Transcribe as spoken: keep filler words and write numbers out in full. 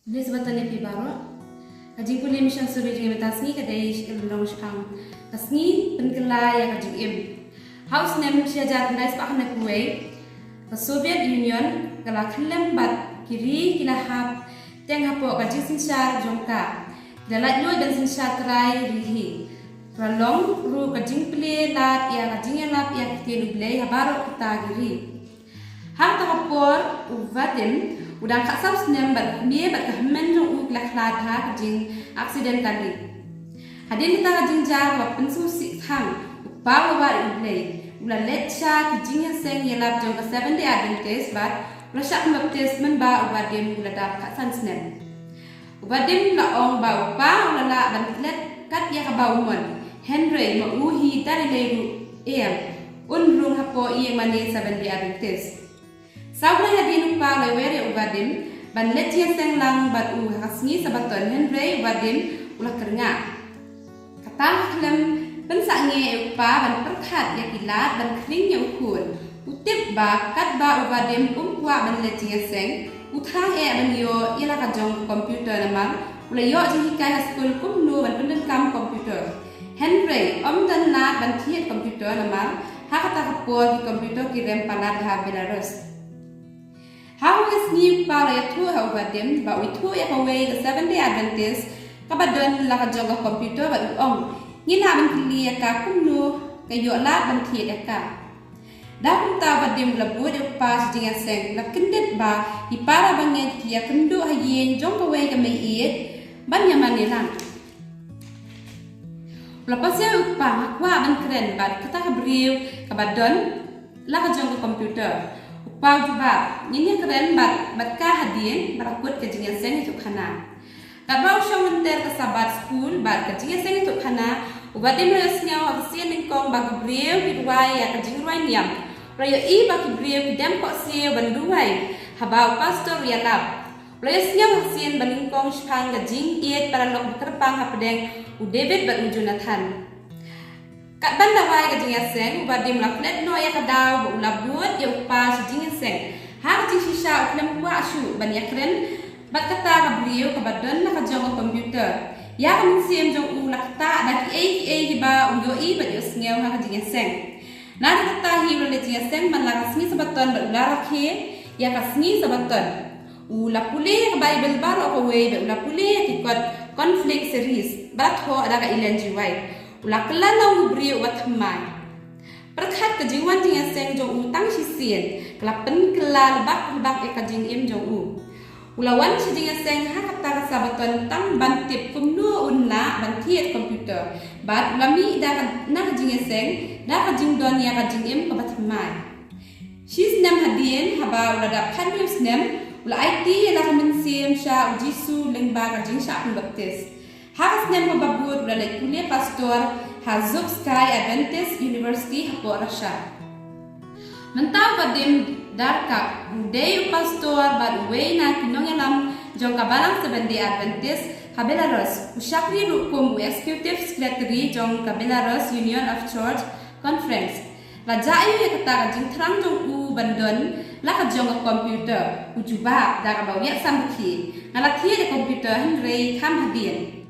Khublei sabaton ïa phi baroh. Ka jingpule mynsiem suri jong ngi mynta ka sngi ka dei ka long shaphang ka sngi pynkylla ïa ka jingim. Ha u snem shi hajar khyndai spah khyndai phew wei, ka Soviet Union ka la khyllem bad ki ri ki la hap teng hapoh ka jingsynshar jong ka. Ki la laitluid ban synshar trai ri hi. Ka la long ruh ka jingplie lad ïa ka jingïalap ïa ka ktien U Blei ha baroh kita ki ri. Ha kata ka por u Vadim u dang khatsaw snem bad u kmie bad ka hynmen jong u ki la khlad ha ka jing accident kali. Hadien kata ka jingjia kaba pynsngewsih tang, u kpa u la wad ïa U Blei. U la leit sha ki jingïaseng ïalap jong ka Seventh Day Adventist bad u la shah pynbaptis mynba u Vadim u la dap khatsan snem. U Vadim u la ong ba u kpa u la lah ban klet kat ïa kaba u mon. Hynrei ma u hi da lei ruh em, un rung hapoh ïingmane Seventh Day Adventist. Saw blei hadien u kpa u la wer ïa u Vadim ban leit jingïaseng lang bad u ha ka sngi Sabaton, hynrei u Vadim u la kyrngah. Kata ka khlem pynsangeh ïa u kpa ban pyrkhat ïa ki lad ban khring ïa u khun. U tip ba katba u Vadim um kwah ban leit jingïaseng, u thrang eh ban ïoh ïa la ka jong ka computer namar u la ïoh jinghikai ha skul kumno ban pyndonkam computer. Hynrei ym don lad ban thied computer namar ha kata ka por ki computer ki rem palat ha Belarus. Ha kawei ka sngi u kpa u la ïathuh ha u Vadim ba u ithuh ïa kawei ka Seventh Day Adventist kaba don la ka jong ka computer bad u ong, ngi lah ban kylli ïa ka kumno ka ïoh lad ban thied ïa ka. Da kumta u Vadim u la bud ïa u kpa sha jingïaseng, u la kyndit ba ki para bangeit ki ïakynduh ha ïing jong kawei ka meiieit ban ïamane lang. U la pasiaw ïa u kpa, nga kwah ban kren bad kata ka briew kaba don la ka jong ka computer. U kpa u jubab, ngin ïakren bad, bad ka hadien ba la kut ka jingïaseng ïathuhkhana. Katba u shong lynter ka Sabbath skul bad ka jingïaseng ïathuhkhana, u Vadim u la ïohsngew ha ka sien nyngkong ba ki briew ki rwai ïa ka jingrwai niam. U la ïohi ba ki briew ki dem khohsiew ban duwai haba u pastor u ïalap. U la ïohsngew ha ka sien banyngkong shaphang ka jingïeit paralok ba kyrpang hapdeng u David bad u Jonathan. Katba u la wai ka jingïaseng, u Vadim u la klet noh ïa ka daw ba u la bud ïa u kpa sha jingïaseng. Ha ka jingshisha u khlem kwah shuh ban ïakren bad kata ka briew kaba don la ka jong ka computer. Ïa ka mynsiem jong u la ktah da kiei kiei kiba u ïohi bad ïohsngew ha ka jingïaseng. Naduh kata hi u la leit jingïaseng man la ka sngi Sabaton bad u la rakhe ïa ka sngi Sabaton. U la pule ïa ka Baibl baroh kawei bad u la pule ïa ki kot Conflict Series ba la thoh da ka Ellen G. White. U la kylla long u briew uba thymmai. Pyrkhat, ka jingwan jingïaseng jong u tang shisien ka la pynkylla lebak lebak ïa ka jingim jong u. U la wan sha jingïaseng ha kata ka Sabaton tang ban tip kumno un lah ban thied computer. Bad u la mih da ka, na ka jingïaseng da ka jingdon ïa ka jingim kaba thymmai. Shi snem hadien, haba u la dap khathynñiew snem, u la aiti ïa la ka mynsiem sha U Jisu lyngba ka jingshah pynbaptis. Ha ka snem kaba bud u la leit pule pastor ha Zhukov Sky Adventist University hapoh Russia. Mynta u Vadim Darkak u dei u pastor bad uwei na ki nongïalam jong ka Balang Seventh Day Adventist ha Belarus. U shakri ruh kum u Executive Secretary jong ka Belarus Union of Church Conference. La jah aïu ïa kata ka jingthrang jong u ban don la ka jong ka computer? U jubab da kaba ïasam baki, nga la thied ïa ka computer hynrei kham hadien.